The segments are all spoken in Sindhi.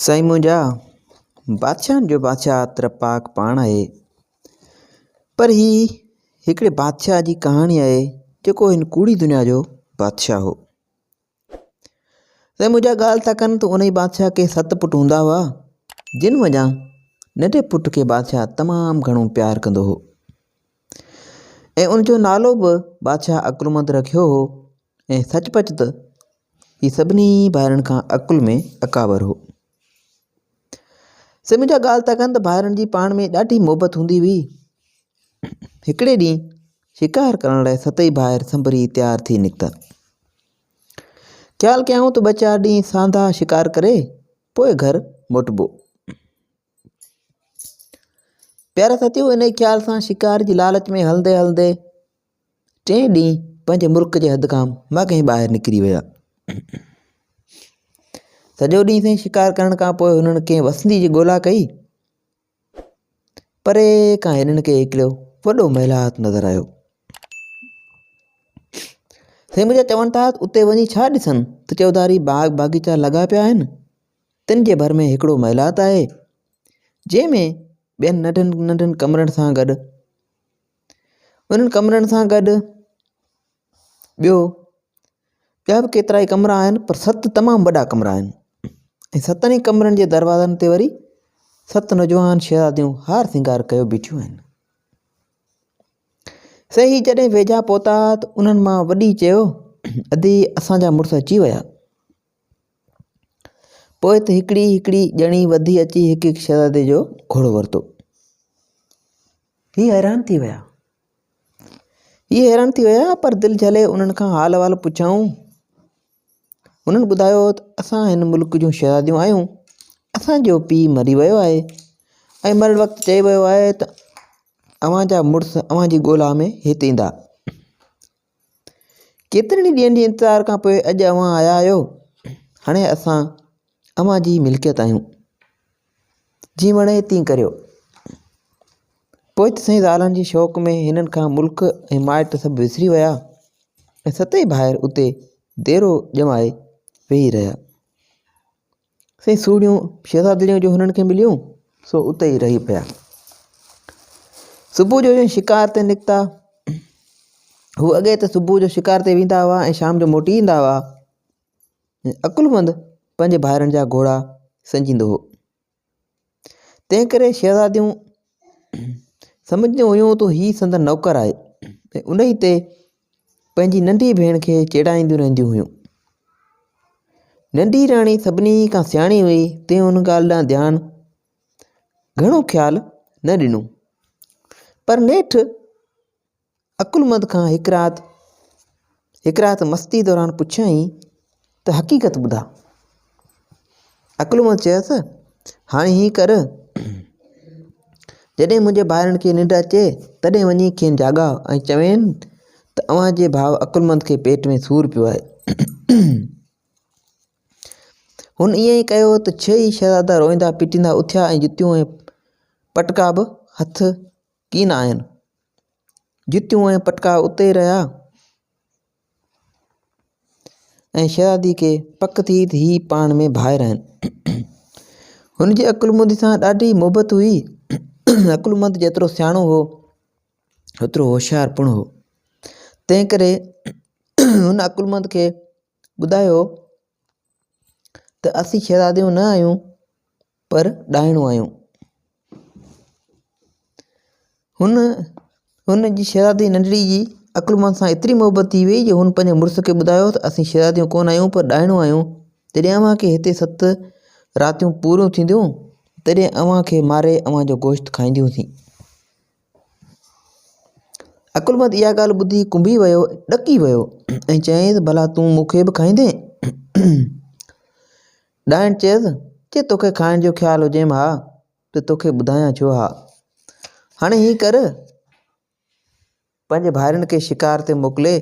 سائين منهنجا، بادشاهن جو بادشاهه تر پاڪ پاڻ آهي. پر هي هڪڙي بادشاهه جي ڪهاڻي آهي جيڪو هن ڪوڙي دنيا جو بادشاهه هو. سائين منهنجا ڳالهه ٿا ڪن ته انهي بادشاهه کي ست پٽ هوندا هئا جن منجهان ننڍي پٽ کي بادشاهه تمام گهڻو پيار ڪندو هو ۽ ان جو نالو به بادشاهه عقلمند رکيو هو ۽ سچ پچ ته هي سڀني ڀائرن کان عقل ۾ اڪابر هو. سي منهنجا ڳالهه ٿا ڪن ته ڀائرن جي پاڻ ۾ ڏاڍي محبت هوندي هئي. هڪڙي ڏينهن شڪار ڪرڻ لاء ستئي ڀائر سنڀري تيار ٿي نڪتا. خيال ڪيائون ته ٻه چار ڏينهن سانڌا شڪار ڪري پوء گهر موٽبو. پيارا ساٿيو انهي خيال سان شڪار جي لالچ ۾ هلندي هلندي ٽئين ڏينهن پنهنجي ملڪ جي حد کان ماڳهين ٻاهر نڪري ويا. سڄو ڏينهن سائين شڪار ڪرڻ کان پوء هنن ڪنهن وسندي جي ڳولا ڪئي. پري کان هنن کي هڪڙو وڏو محلات نظر آيو. سائين منهنجا چون ٿا اتي وڃي ڇا ڏسن ته چوڌاري باغ باغيچا لڳا پيا آهن. تن جي ڀر ۾ هڪڙو محلات آهي، جنهن ۾ ٻين ننڍن ننڍن ڪمرن سان گڏ انهن ڪمرن سان گڏ ٻيو ٻيا به ڪيترا ئي ڪمرا آهن پر ست تمام وڏا ڪمرا آهن ۽ ستن ئي ڪمرن جي دروازن تي وري ست نوجوان شهزاديون هار سينگار ڪيو بيٺيون آهن سي هي جڏهن ويجها پهتا ته انهن مان وڏي چيو ادي اسان جا مڙس اچي ويا پوء ته هڪڙي هڪڙي ڄڻي وڌي اچي هڪ هڪ شهزادي جو گهوڙو ورتو هي حيران ٿي ويا. هي حيران ٿي ويا پر دل جهلي انهن کان حال احوال پڇيائون. انهن ٻڌايو ته اسان هن ملڪ جون شهزاديون آهيون. اسان جو پيء مري ويو آهي ۽ مرڻ وقت چئي ويو آهي ته اوهان جا مڙس اوهان جي ڳولا ۾ هت ايندا. ڪيترن ئي ڏينهن جي انتظار کان پوء اڄ اوهان آيا آهيو. هاڻي اسان اوهان جي ملڪيت آهيون. جيئن وڻي تيئن ڪريو. پوء ته سائين زالن جي شوق ۾ هنن کان ملڪ ۽ مائٽ سڀ وسري ويا ۽ ستئي ڀائر اتي ديرو ڄمائي ويهي رهيا. سائين سوڙيون شهزادڙيون جو هنن کي مليون سو اتي ئي رهي پيا. صبح جو جڏهن شڪار تي نڪتا هو اڳي ته صبح جو شڪار تي ويندا هئا ۽ شام جو موٽي ايندا هئا ۽ عقلمند پنهنجي ڀائرن جا گهوڙا سنجيندو هو تنهن ڪري شهزاديون سمجهنديون هيون ته هي سندن نوڪر آهي ۽ انهي تي پنهنجي ننڍي ڀيڻ کي چيڙائينديون رهنديون هيون. ننڍي راڻي سڀني کان سياڻي هئي، تنهن ان ڳالهه ڏانهن ڌيان گهڻو خيال نه ڏنو. پر نيٺ عقلمند کان هڪ رات هڪ رات مستي دوران پڇيائين ته حقيقت ٻڌاء. عقلمند چيس، هاڻي هيئن ڪر، جڏهن منهنجي ڀائرن کي ننڊ اچي، تڏهن وڃي کين جاڳاء ۽ چوين ته اوهان جي ڀاء عقلمند کي پيٽ ۾ سور پيو آهي. هن ائين ئي ڪيو ته ڇهه ئي شهزادا روئيندا پٽيندا اٿيا ۽ جتيون ۽ پٽڪا به هٿ ڪين آين. جتيون ۽ پٽڪا اتي ئي رهيا. ۽ شهزادي کي پڪ ٿي ته هي پاڻ ۾ ڀائر آهن. هن جي عقلمندي سان ڏاڍي محبت هئي. عقلمند جيترو سياڻو هو اوترو هوشيار پڻ هو. تنهن ڪري هن عقلمند کي ٻڌايو ته اسين شهزاديون نه آهيون پر ڏائڻون آهيون. هن هن جي شهزادي ننڍڙي جي عقلمند سان ايتري محبت ٿي وئي جو هن پنهنجي مڙس کي ٻڌايو ته اسين شهزاديون ڪونه آهيون پر ڏائڻون آهيون جڏهن اوهان کي هتي ست راتيون پوريون ٿينديون تڏهن اوهان کي ماري اوهان جو گوشت کائينديونسين. عقلمند اها ڳالهه ٻڌي ڪنبي ويو ڏڪي ويو ۽ چيائين ته ڀلا تون مون کي به کائيندين؟ ڏائڻ چيس، جي توکي کائڻ جو خيال هجيم ها ته توکي ٻڌايان ڇو ها. هاڻي هيئن ڪر، پنهنجي ڀائرن کي شڪار تي موڪلي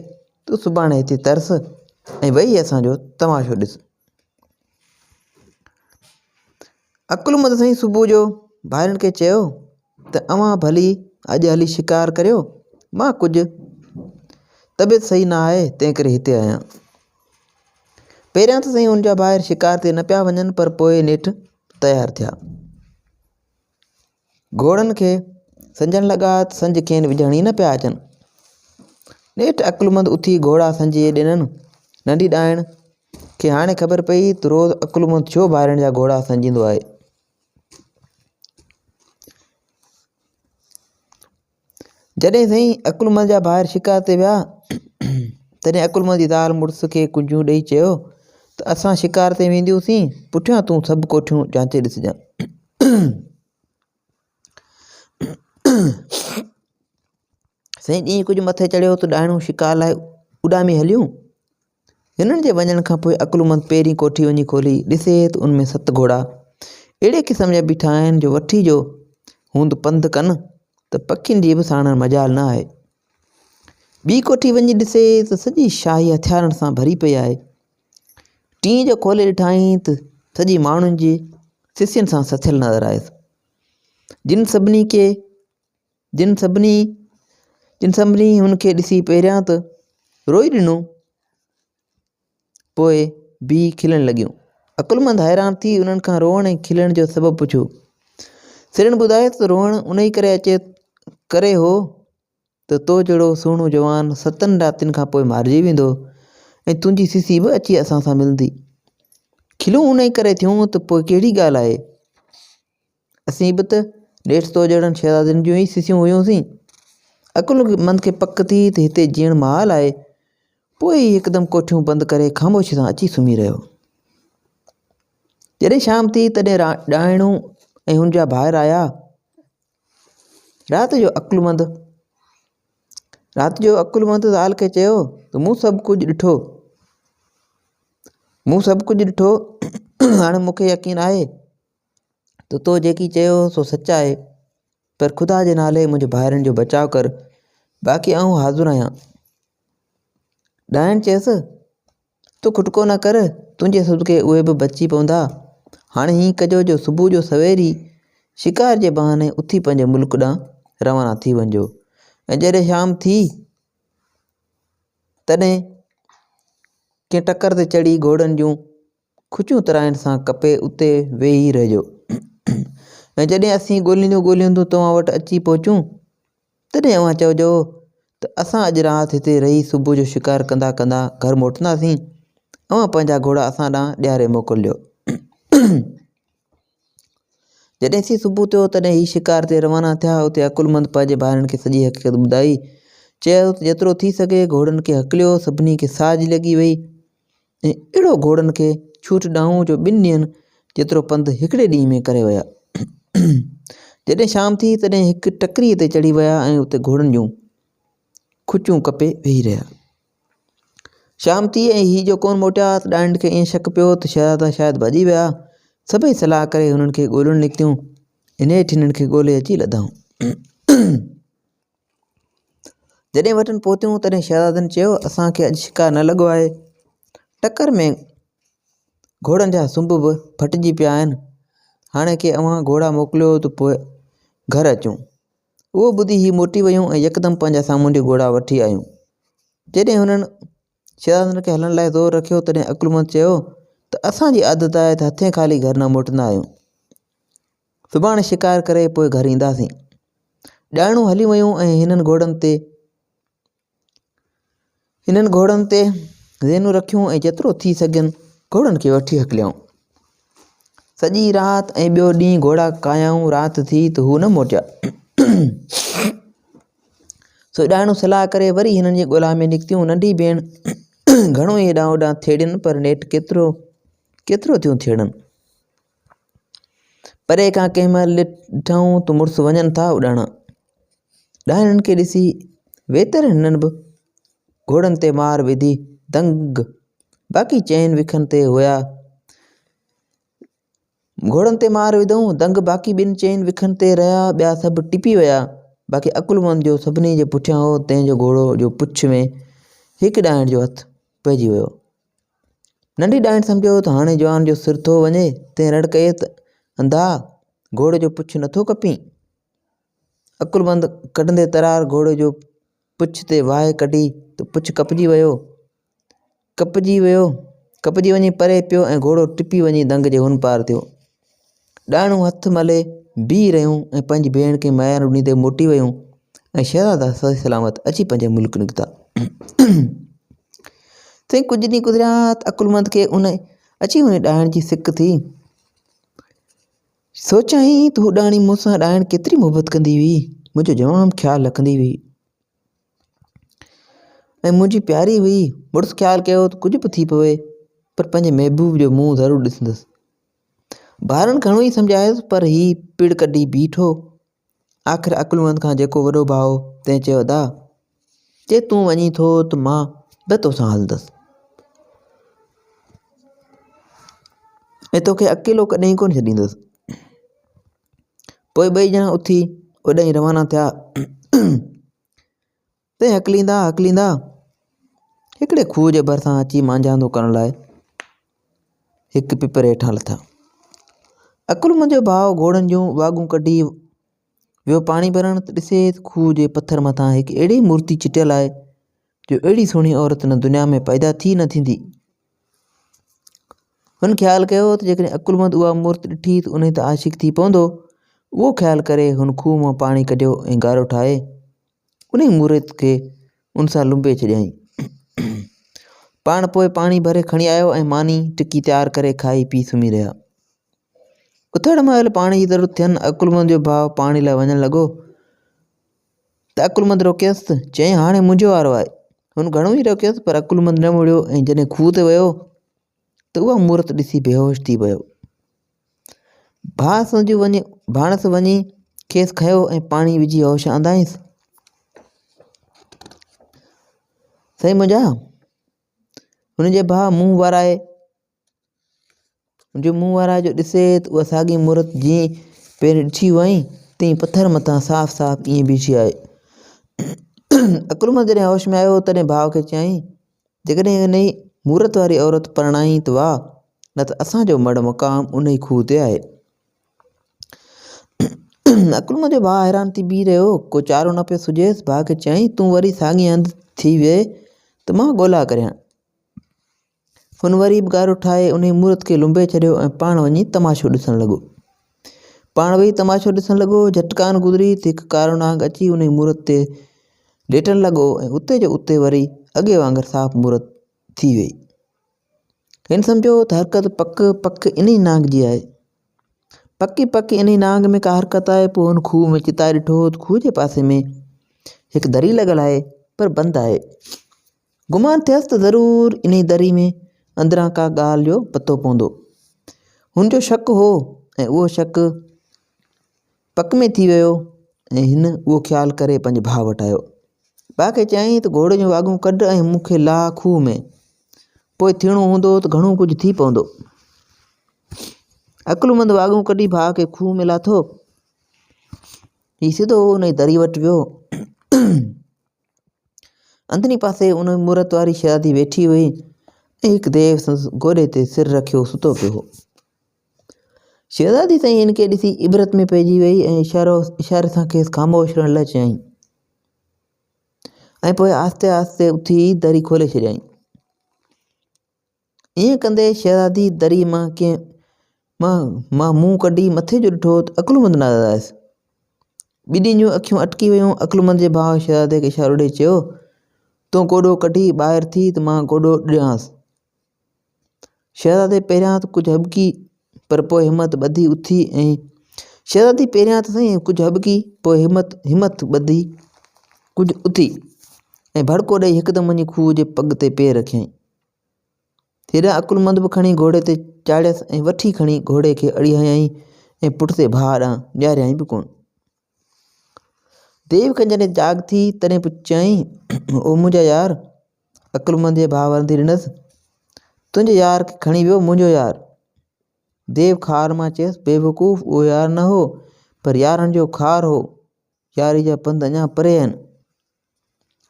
تون سڀاڻي هتي ترس ۽ ويهي اسان جو تماشو ڏس. عقلمند سائين صبح جو ڀائرن کي چيو ته اوهان ڀلي اڄ هلي شڪار ڪريو، مان ڪجهه طبيعت صحيح نه آهي تنهن ڪري هتي آهيان. پهريان ته سائين هن جا ڀائر شڪار تي نه پيا وڃن پر پوء نيٺ تيار ٿيا. گهوڙن کي سنجڻ لڳا ته سنج کين وجهڻ ئي نه پيا اچن. نيٺ عقلمند اٿي گهوڙا سنجي ڏنن. ننڍي ڏائڻ کي هاڻي خبر پئي ته روز عقلمند ڇو ڀائرن جا گهوڙا سنجيندو آهي. جڏهن سائين عقلمند جا ڀائر شڪار تي ويا، تڏهن عقلمند جي زال مڙس کي ڪنجيون ڏئي چيو ته اسان شڪار تي وينديونسين، پٺيان تون سڀ ڪوٺيون جانچي ڏسجان. سائين ڏينهن ڪجهه مٿي چڙهيو ته ڏائڻون شڪار لاء اڏامي هليون. هنن جي وڃڻ کان پوء عقلمند پهرين ڪوٺي وڃي کولي، ڏسي ته ان ۾ ست گهوڙا اهڙي قسم جا بيٺا آهن جو وٺي جو هوند پنڌ ڪن ته پکين جي به ساڻن مجال نه آهي. ٻي ڪوٺي وڃي ڏسي ته سڄي شاهي هٿيارن سان ڀري پئي آهي. ٽين جو کولي ڏٺائين ته سڄي ماڻهن جي سسين سان سٿيل نظر آيس، جن سڀني کي جن سڀني جن سڀني هن کي ڏسي پهريان ته روئي ڏنو، پوء بيهي کلڻ لڳيون. عقلمند حيران ٿي انهن کان روئڻ ۽ کلڻ جو سبب پڇيو. سرڻ ٻڌايو ته روئڻ انهي ڪري اچي ڪري هو ته تو جهڙو سهڻو جوان ستن راتين کان پوء مارجي ويندو ۽ تنهنجي سسي به اچي اسان سان ملندي. کلون انهي ڪري ٿيون ته پوء ڪهڙي ڳالهه آهي؟ اسين به ته نيٺ تو جهڙن شهزادين جون ئي سسيون هيونسين. عقلمند کي پڪ ٿي ته هتي جيئڻ محال آهي. پوء هي هڪدم ڪوٺيون بند ڪري خاموشيء سان اچي سمهي رهيو. جڏهن شام ٿي تڏهن ڏائڻو ۽ هن جا ڀائر آيا. رات جو عقلمند رات جو عقلمند زال کي چيو ته مون سڀ ڪجهه ڏٺو مون سڀ ڪجهه ڏٺو هاڻي مون کي يقين آهي ته تو جيڪي چيو سو سچ آهي، پر خدا جي نالي منهنجي ڀائرن جو بچاء ڪر، باقي آئون حاضر آهيان. ڏائڻ چيس، تون کٽڪو نه ڪر، تنهنجي صدقي اهي به بچي پوندا. هاڻي هيئن ڪجو جو صبح جو سوير ئي شڪار جي بهاني اٿي پنهنجي ملڪ ڏانهن روانا ٿي وڃجو ۽ جڏهن شام ٿي تڏهن ڪنهن ٽڪر تي چڙهي گهوڙن جون کچيون ترائين سان ڪپي اتي ويهي رهجو ۽ جڏهن اسين ڳولينديون ڳولينديون توهان وٽ اچي پهچون تڏهن اوهان چئجو ته اسان اڄ رات هتي رهي صبح جو شڪار ڪندا ڪندا گهر موٽنداسين اوهان پنهنجا گهوڙا اسان ڏانهن ڏياري موڪلجو جڏهن سي صبح ٿيو تڏهن هي شڪار تي روانا ٿيا اتي عقلمند پنهنجي ڀائرن کي سڄي حقيقت ٻڌائي چيو ته جيترو ٿي سگهي گهوڙن کي هڪليو سڀني کي ساهه جي لڳي وئي ۽ اهڙو گهوڙن کي ڇوٽ ڏانهن جو ٻن ڏينهن جيترو پنڌ هڪڙي ڏينهن ۾ ڪري ويا. جڏهن شام ٿي تڏهن هڪ ٽڪريء تي چڙهي ويا ۽ اتي گهوڙن جون کچون ڪپي ويهي رهيا. شام ٿي ۽ هي جو ڪونه موٽيا ته ڏائڻ کي ائين شڪ پيو ته شهزادا شايد ڀڄي ويا. سڀئي صلاح ڪري هنن کي ڳولڻ نڪتيون ۽ نيٺ هنن کي ڳولي اچي لڌائون. جڏهن وٽن پهتيون تڏهن شهزادن چيو، اسان کي اڄ شڪار نه لڳو آهي. ٽڪر ۾ گهوڙن جا سنب به ڦٽجي پيا آهن. هاڻي ڪي اوهان گهوڙا موڪليو ته پوء گهر اچون. اهو ٻڌي هي موٽي ويون ۽ يڪدم پنهنجا سامونڊي گهوڙا وٺي آيون. جڏهن هنن شهزادن کي هلڻ لاء زور رکيو تڏهن عقلمند چيو ته اسان جي عادت آهي ته هٿين خالي گهر نه موٽندا آهيون. سڀاڻي شڪار ڪري پوء گهر اينداسين. ڏائڻون هليون ويون ۽ هنن گهوڙن تي هنن گهوڙن تي زينون رکيون ۽ جيترو ٿي سگهين گهوڙن کي وٺي هڪليائون. سڄي رات ۽ ٻيو ڏينهن گهوڙا ڪاهيائون رات ٿي ته هو نه موٽيا. سو ڏائڻون صلاح ڪري وري هنن جي ڳولا ۾ نڪتيون. ننڍي ڀيڻ گهڻو ئي هيڏانهن هوڏانهن ٿيڙين پر نيٺ ڪيترو ڪيترو ٿيون ٿيڙن. پري کان ڪنهن مهل ڏٺائون ته مڙس وڃن ٿا اڏاڻا. ڏائڻن کي ڏسي ويتر هنن به گهوڙن تي مار وڌي دنگ باقي چئن وکن تي هيا. گهوڙن تي مار وڌائون دنگ باقي ٻن چئن وکن تي رهيا ٻيا سڀ ٽپي ويا. باقي عقلمند جو سڀني جي پٺيان هو تنهن جو گهوڙو جو پڇ ۾ هڪ ڏائڻ جو هٿ پئجي ويو. ننڍي ڏائڻ سمجهيو ته هاڻي جوان جو سر ٿو وڃي، تنهن رڙ ڪئي ته انڌا! گهوڙي جو پڇ نٿو ڪپين؟ عقلمند ڪڍندي ترار گهوڙي جو پڇ تي واهي ڪڍي ته پڇ ڪپجي ويو. ڪپجي ويو. ڪپجي وڃي پري پيو ۽ گهوڙو ٽپي وڃي دنگ جي هن پار ٿيو. ڏائڻون هٿ ملي بيهي رهيون ۽ پنهنجي ڀيڻ کي ميارون ڏيندي موٽي ويون ۽ شهزادا صحيح سلامت اچي پنهنجي ملڪ نڪتا. سائين ڪجهه ڏينهن گذريا ته عقلمند کي ان اچي ان ڏائڻ جي سڪ ٿي. سوچيائين ته هو ڏائڻي مون سان ڏائڻ ڪيتري محبت ڪندي هئي، منهنجو جمام خيال رکندي هئي ۽ منهنجي پياري هئي. مڙس خيال ڪيو ته ڪجهه به ٿي پوي پر پنهنجي محبوب جو منهن ضرور ڏسندس. ڀائرن گهڻو ئي سمجهايس پر هي پڙ ڪڍي بيٺو. آخر عقلمند کان جيڪو وڏو ڀاء هو تنهن چيو ادا جي تون وڃين ٿو ته مان به توسان هلندس ۽ توکي اڪيلو ڪڏهن ڪونه ڇڏيندس. پوء ٻئي ڄڻا اٿي اوڏانهن روانا ٿيا. تنهن هڪليندا هڪليندا هڪڙي کوهه جي ڀرسان اچي مانجهاندو ڪرڻ لاء هڪ پپر هيٺان لٿا. عقلمند جو ڀاء گهوڙن جون واڳون ڪڍي ويو پاڻي ڀرڻ ته ڏسي ته کوهه جي پٿر مٿان هڪ اهڙي مورتي چٽيل آهي جو اهڙي سهڻي عورت هن دنيا ۾ پيدا ٿي نه ٿيندي. هن خيال ڪيو ته جيڪڏهن عقلمند اها مورت ڏٺي ته انهي تي عاشق ٿي پوندو. اهو خيال ڪري هن کوهه مان پاڻي ڪڍيو ۽ گارو ٺاهي انهي مورت کي ان سان لنبي ڇڏيائين. پاڻ پوء پاڻي ڀري کڻي آيو ۽ ماني ٽڪي تيار ڪري کائي پي سمهي رهيا. اٿڻ مهل پاڻي جي ضرورت ٿين عقلمند جو ڀاء پاڻي لاء وڃڻ لڳو. ته عقلمند روڪيس ته چيائين هاڻي منهنجو وارو آهي. هن گهڻو ئي روڪيس پر عقلمند نه مڙيو ۽ جڏهن کوهه تي ويو ته اها مورت ڏسي بيهوش ٿي ويو. ڀاڻس جو وڃي ڀاڻس وڃي کيس کنيو ۽ پاڻي وجهي هوش آندائينس. سائين منهنجا هن جي ڀاء منهن ورائي جو منهن وارا جو ڏسي ته اها ساڳي مورت جيئن پهرين ڏٺي هئائين تيئن پٿر مٿان صاف صاف ائين بيٺي آهي. عقلمند جڏهن هوش ۾ آيو تڏهن ڀاء کي چيائين جيڪڏهن انهي مورت واري عورت پرڻائين ته واهه نه ته اسان جو مڙهه مقام انهي کوهه تي آهي. عقلمند جو ڀاء حيران ٿي بيهي رهيو ڪو چارو نه پيو سجهيس ڀاء کي چيائين تون وري ساڳي هنڌ ٿي ويهه ته مان ڳولا ڪريان. هن وري به گارو ٺاهي انهيء مورت کي لنبي ڇڏيو ۽ پاڻ وڃي تماشو ڏسڻ لڳو. پاڻ ويهي تماشو ڏسڻ لڳو. جهٽ ڪانه گذري ته هڪ ڪارو نانگ اچي انهيء مورت تي ليٽڻ لڳو ۽ اتي جو اتي وري اڳي وانگر صاف مورت ٿي ويئي. هن سمجهيو ته حرڪت پڪ پڪ انهيء نانگ جي آهي. پڪ ئي پڪ انهيء نانگ ۾ ڪا حرڪت آهي. پوء هن کوهه ۾ چتائي ڏٺو ته کوهه جي پاسي ۾ هڪ دري لڳل آهي پر بند آهي. گمان ٿيس ته ضرور انهي دري ۾ اندران ڪا ڳالهه جو پتو پوندو. هن جو شڪ هو ۽ اهو شڪ پڪ ۾ ٿي ويو ۽ هن اهو خيال ڪري پنهنجي ڀاء وٽ آيو. ڀاء کي چيائين ته گهوڙي جون واڳون ڪڍ ۽ مون کي لاهه کوهه ۾، پوء ٿيڻو هوندو ته گهڻو ڪجهه ٿي پوندو. عقلمند واڳون ڪڍي ڀاء کي کوهه ۾ لاٿو. هي سڌو انهي دري وٽ ويو. اندرين پاسي ان مورت واري شهزادي ويٺي هئي ۽ هڪ ديو سندس گوڏي تي سر رکيو ستو پيو هو. شهزادي سائين هن کي ڏسي عبرت ۾ پئجي وئي ۽ اشارو اشاري سان کيس خاموش رهڻ لاء چيائين ۽ پوء آهستي آهستي اٿي دري کولي ڇڏيائين. ائين ڪندي شهزادي دريء مان ڪنهن مان مان منهن ڪڍي مٿي جو ڏٺو ته عقلمند نظر آيس. ٻنهي جون اکيون اٽڪي ويون. عقلمند جي ڀاء شهزادي کي اشارو ڏئي چيو، تون گوڏو ڪڍي ٻاهر ٿي ته مان گوڏو ڏيانس. شهزادي پهريان ته ڪجهه هٻڪي پر پوء همت ٻڌي اٿي ۽ شهزادي پهريان ته سائين ڪجهه هٻڪي پوء همت همت ٻڌي ڪجهه اٿي ۽ ڀڙڪو ڏئي هڪدم وڃي کوهه جي پڳ تي پير رکيائين. هيڏانهن عقلمند به کڻي گهوڙي تي چاڙهيس ۽ وٺي کڻي گهوڙي کي اڙي هنيائين ۽ پٺتي ڀاء ڏانهن نهاريائين به ڪونه. ديو کي جڏهن جاڳ ٿي تڏهن پڇيائين، او منهنجا يار! عقلمند جي ڀاء ورندي ڏنس، تنهنجي يار کي کڻي ويو منهنجو يار. ديو خار مان چيس، بيوقوف اهو يار نه هو پر يارن جو خار هو. ياري جا پنڌ اڃا پري آهن.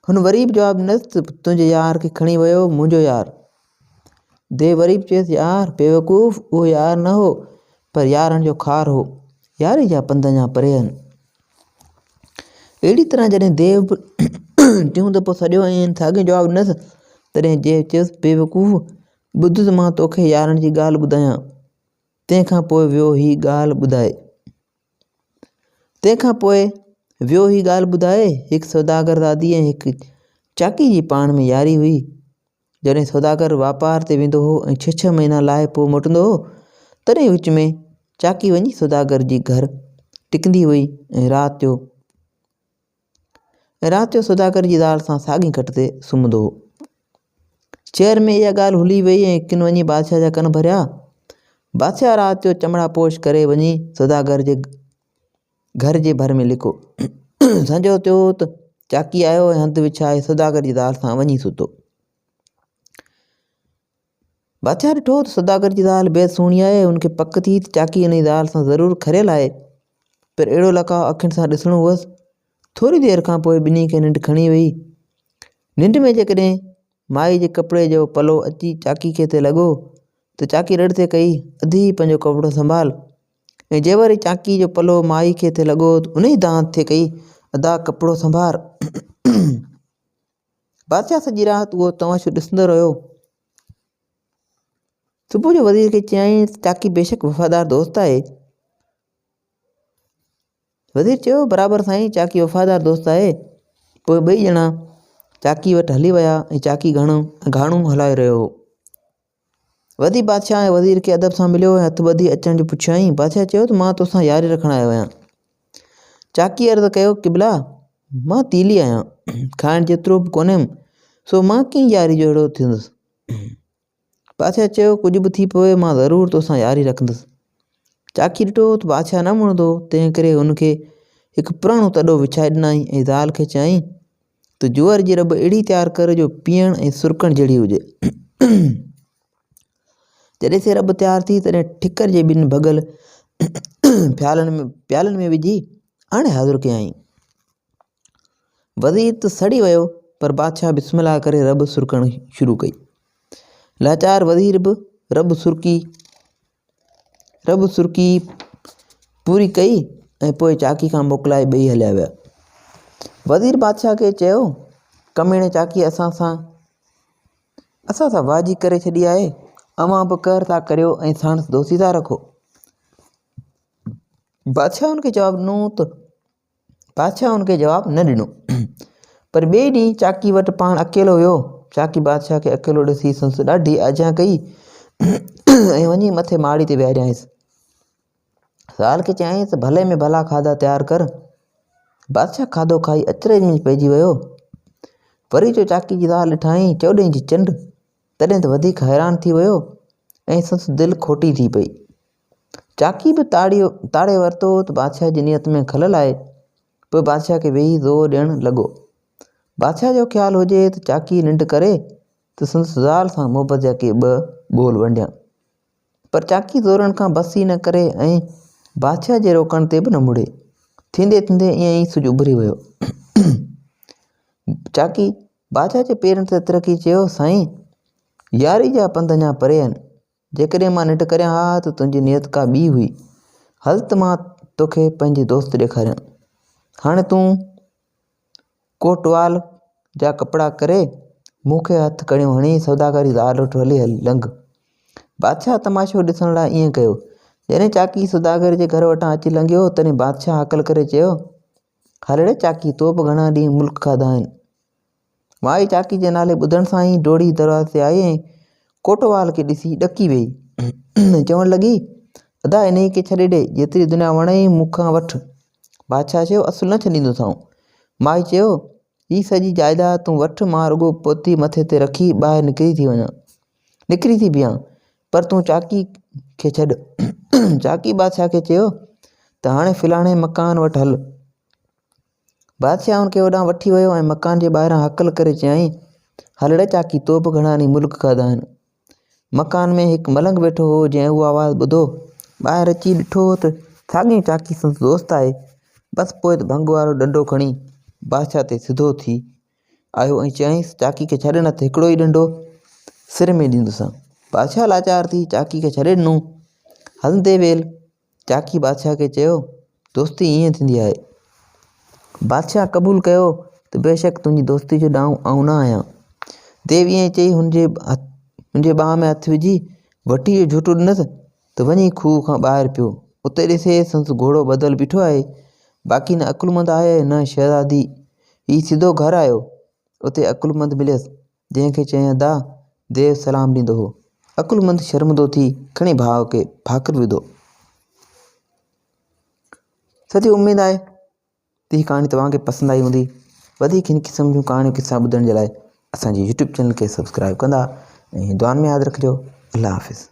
هن وري به جواب ڏنس ته تنهنجي يار کي کڻي ويو منهنجو يار. ديو وري به چيس يار بيوقوف اهو يار نه هو پر يارن جو خار هو. ياري جا پنڌ اڃا پري آهن. اهڙي طرح جڏهن ديو به ٽيون دفعو سڏيو ۽ هن ساڳيو جواب ڏنس تڏهن ديو چيس بيوقوف ٻڌ ته مان توکي يارن جي ڳالهه ٻڌايان. تنهن کان پوء ويو هي ڳالهه ٻڌائي. تنهن کان پوء ويو هي ڳالهه ٻڌائي، هڪ سوداگر زادي ۽ هڪ چاڪي جي پاڻ ۾ ياري هئي. جڏهن سوداگر واپار تي ويندو هو ۽ ڇهه ڇهه مهينا لاء پوء موٽندو هو، تڏهن وچ ۾ چاڪي وڃي سوداگر جي گهر ٽڪندي هئي ۽ رات جو سوداگر جي زال سان ساڳي کٽ تي سمهندو هو. شهر ۾ اها ڳالهه هلي وئي ۽ ڪن وڃي بادشاهه جا ڪن ڀريا. بادشاهه رات جو چمڙا پوش ڪري وڃي سوداگر جي گهر جي ڀر ۾ لڪو. سنجهو ٿيو ته چاڪي آيو ۽ هنڌ وڇائي سوداگر جي زال سان وڃي ستو. بادشاهه ڏٺو ته سوداگر جي زال بيحد سهڻي آهي. هن کي پڪ ٿي ته چاڪي ان جي زال سان ضرور کريل آهي. پر اهڙو لقاء اکين سان ڏسڻو هئس. ٿوري دير کان پوء ٻنهي کي ننڊ کڻي وئي. ننڊ ۾ جيڪڏهن مائي جي ڪپڙي جو پلو اچي چاڪي کي تي لڳو ته چاڪي رڙ ٿي ڪئي، ادي پنهنجو ڪپڙو سنڀال. ۽ جي وري چاڪي جو پلو مائي کي ٿي لڳو ته انهي دانهن ٿي ڪئي، ادا ڪپڙو سنڀار. بادشاهه سڄي رات اهو تماشو ڏسندو رهيو. صبح جو وزير کي چيائين ته چاڪي بيشڪ وفادار دوست آهي. وزير چيو، برابر سائين چاڪي وفادار دوست آهي. پوء ٻئي ڄڻا چاڪي وٽ هلي ويا ۽ چاڪي گهڻو گهاڻو هلائي رهيو هو. وڌي بادشاهه ۽ وزير کي ادب سان مليو ۽ هٿ ٻڌي اچڻ جو پڇيائين. بادشاهه چيو ته مان توسان ياري رکڻ آيو آهيان. چاڪي عرض ڪيو، قبلا! مان تيلي آهيان، کائڻ جيترو به ڪونهيم، سو مان ڪيئن ياري جو اهڙو ٿيندس. بادشاهه چيو، ڪجهه به ٿي پوي مان ضرور توسان ياري رکندس. چاڪي ڏٺو ته بادشاهه نه مڙندو، تنهن ڪري هن کي هڪ پراڻو تڏو وڇائي ڏنائين ۽ زال کي چيائين ته جوئر جي رٻ اهڙي تيار ڪر جو پيئڻ ۽ سرڪڻ جهڙي هجي. جڏهن سي رٻ تيار ٿي تڏهن ٺڪر جي ٻن ڀڳل پيالن ۾ پيالن ۾ وجهي آڻي حاضر ڪيائين. وزير ته سڙي ويو پر بادشاهه بسم الله ڪري رٻ سرڪڻ شروع ڪئي. لاچار وزير به رٻ سرڪي رب سرڪي پوري ڪئي ۽ پوء چاڪي کان موڪلائي ٻئي هليا ويا. وزير بادشاهه کي چيو، ڪميڻي چاڪي اسان سان اسان سان واجي ڪري ڇڏي آهي، اوهان به قهر ٿا ڪريو ۽ ساڻس دوستي ٿا رکو. بادشاهه هن کي جواب ڏنو ته بادشاهه هن کي جواب نه ڏنو. پر ٻئي ڏينهن چاڪي وٽ پاڻ اڪيلو ويو. چاڪي بادشاهه کي اڪيلو ڏسي سندس ڏاڍي آجيان ڪئي ۽ وڃي مٿي ماڙي تي ويهاريائينس. زال کي چيائين ته ڀلي ۾ ڀلا کاڌا تيار ڪر. بادشاهه کاڌو کائي اچرج ۾ پئجي ويو. وري جو چاڪي جي زال ڏٺائين چوڏهين جي چنڊ، تڏهن ته وڌيڪ حيران ٿي ويو ۽ سندس دل کوٽي ٿي پئي. چاڪي به تاڙي ورتو ته بادشاهه جي نيت ۾ خلل آهي. پوء بادشاهه کي ويهي زور ڏيڻ لڳو. بادشاهه جو خيال هجي ته چاڪي ننڊ ڪري ته سندس زال سان محبت جا ڪي ٻه ٻول ونڊيان. پر چاڪي زورڻ کان بس ئي نه ڪري ۽ بادشاهه جي روڪڻ تي به نه مڙي. ٿيندي ٿيندي ائين ئي سج اڀري ويو. چاڪي بادشاهه جي پيرن تي هٿ رکي چيو، سائين! ياري جا پنڌ اڃا پري آهن. جيڪڏهن مان ننڊ ڪريان ها ته تنهنجي نيت ڪا ٻي هئي. هل ته مان توکي پنهنجي دوست ڏيکاريان. هاڻي تون ڪوٽوال جا ڪپڙا ڪري مون کي هٿ ڪڙيون هڻي سوداگري زال وٽ هلي هل لنگهه. بادشاهه تماشو ڏسڻ لاء ائين ڪيو. جڏهن چاڪي سوداگر جي گهر وٽان اچي لنگهيو تڏهن بادشاهه هڪل ڪري چيو، هل ڙي چاڪي تو به گهڻا ڏينهن ملڪ کاڌا آهن. مائي چاڪي جي نالي ٻڌڻ سان ئي ڊوڙي دروازي تي آئي ۽ ڪوٽوال کي ڏسي ڏڪي ويئي ۽ چوڻ لڳي، ادا انهيء کي ڇڏي ڏي، جيتري دنيا وڻئي مون کان وٺ. بادشاهه چيو، اصل نه ڇڏيندوسانء. مائي چيو، هي سڄي جائداد تون وٺ، مان رڳو پوتي مٿي تي رکي ٻاهر نڪري ٿي وڃان، نڪري ٿي بيهان، پر تون چاڪي کي ڇڏ. چاڪي بادشاهه کي چيو ته هاڻي فلاڻي مڪان وٽ هل. بادشاهه هن کي اوڏانهن وٺي ويو ۽ مڪان جي ٻاهران هڪل ڪري چيائين، هل ڙي چاڪي تو به گهڻا ڏينهن ملڪ کاڌا آهن. مڪان ۾ هڪ ملنگ ويٺو هو جنهن اهو آواز ٻڌو. ٻاهر اچي ڏٺو ته ساڳيو چاڪي سندس دوست آهي. بس پوء ته ڀنگ وارو ڏنڊو کڻي بادشاهه تي سڌو ٿي آيو ۽ چيائينس، چاڪي کي ڇڏ نه ته هڪڙو ئي ڏنڊو سر ۾ ڏيندوسان. بادشاهه لاچار ٿي چاڪي کي ڇڏي ڏنو. هلندي ويل چاڪي بادشاهه کي چيو، دوستي ائين ٿيندي آهي. بادشاهه قبول ڪيو ته بيشڪ تنهنجي دوستي جو ڏانء آئون نه آهيان. ديو ائين چئي هن جي هن جي ٻانهن ۾ هٿ وجهي وٽي جو جهوٽو ڏنس. ته وڃي کوهه کان ٻاهر پيو. اتي ڏسي سندس گهوڙو ٻڌل بيٺو آهي. باقي نه عقلمند آهي نه شهزادي. هي سڌو گهر آيو. اتي عقلمند مليس، جنهن کي چيائين ادا، ديو سلام ڏيندو هو. عقلمند شرمندو ٿي کڻي ڀاء کي ڀاڪر وڌو. سچي اميد آهي ته هي ڪهاڻي توهان کي پسند آئي هوندي. وڌيڪ هن قسم جون ڪهاڻيون قصا ٻڌڻ جي لاء اسان جي يوٽيوب چينل کي سبسڪرائب ڪندا ۽ دعائن ۾ ياد رکجو. الله حافظ.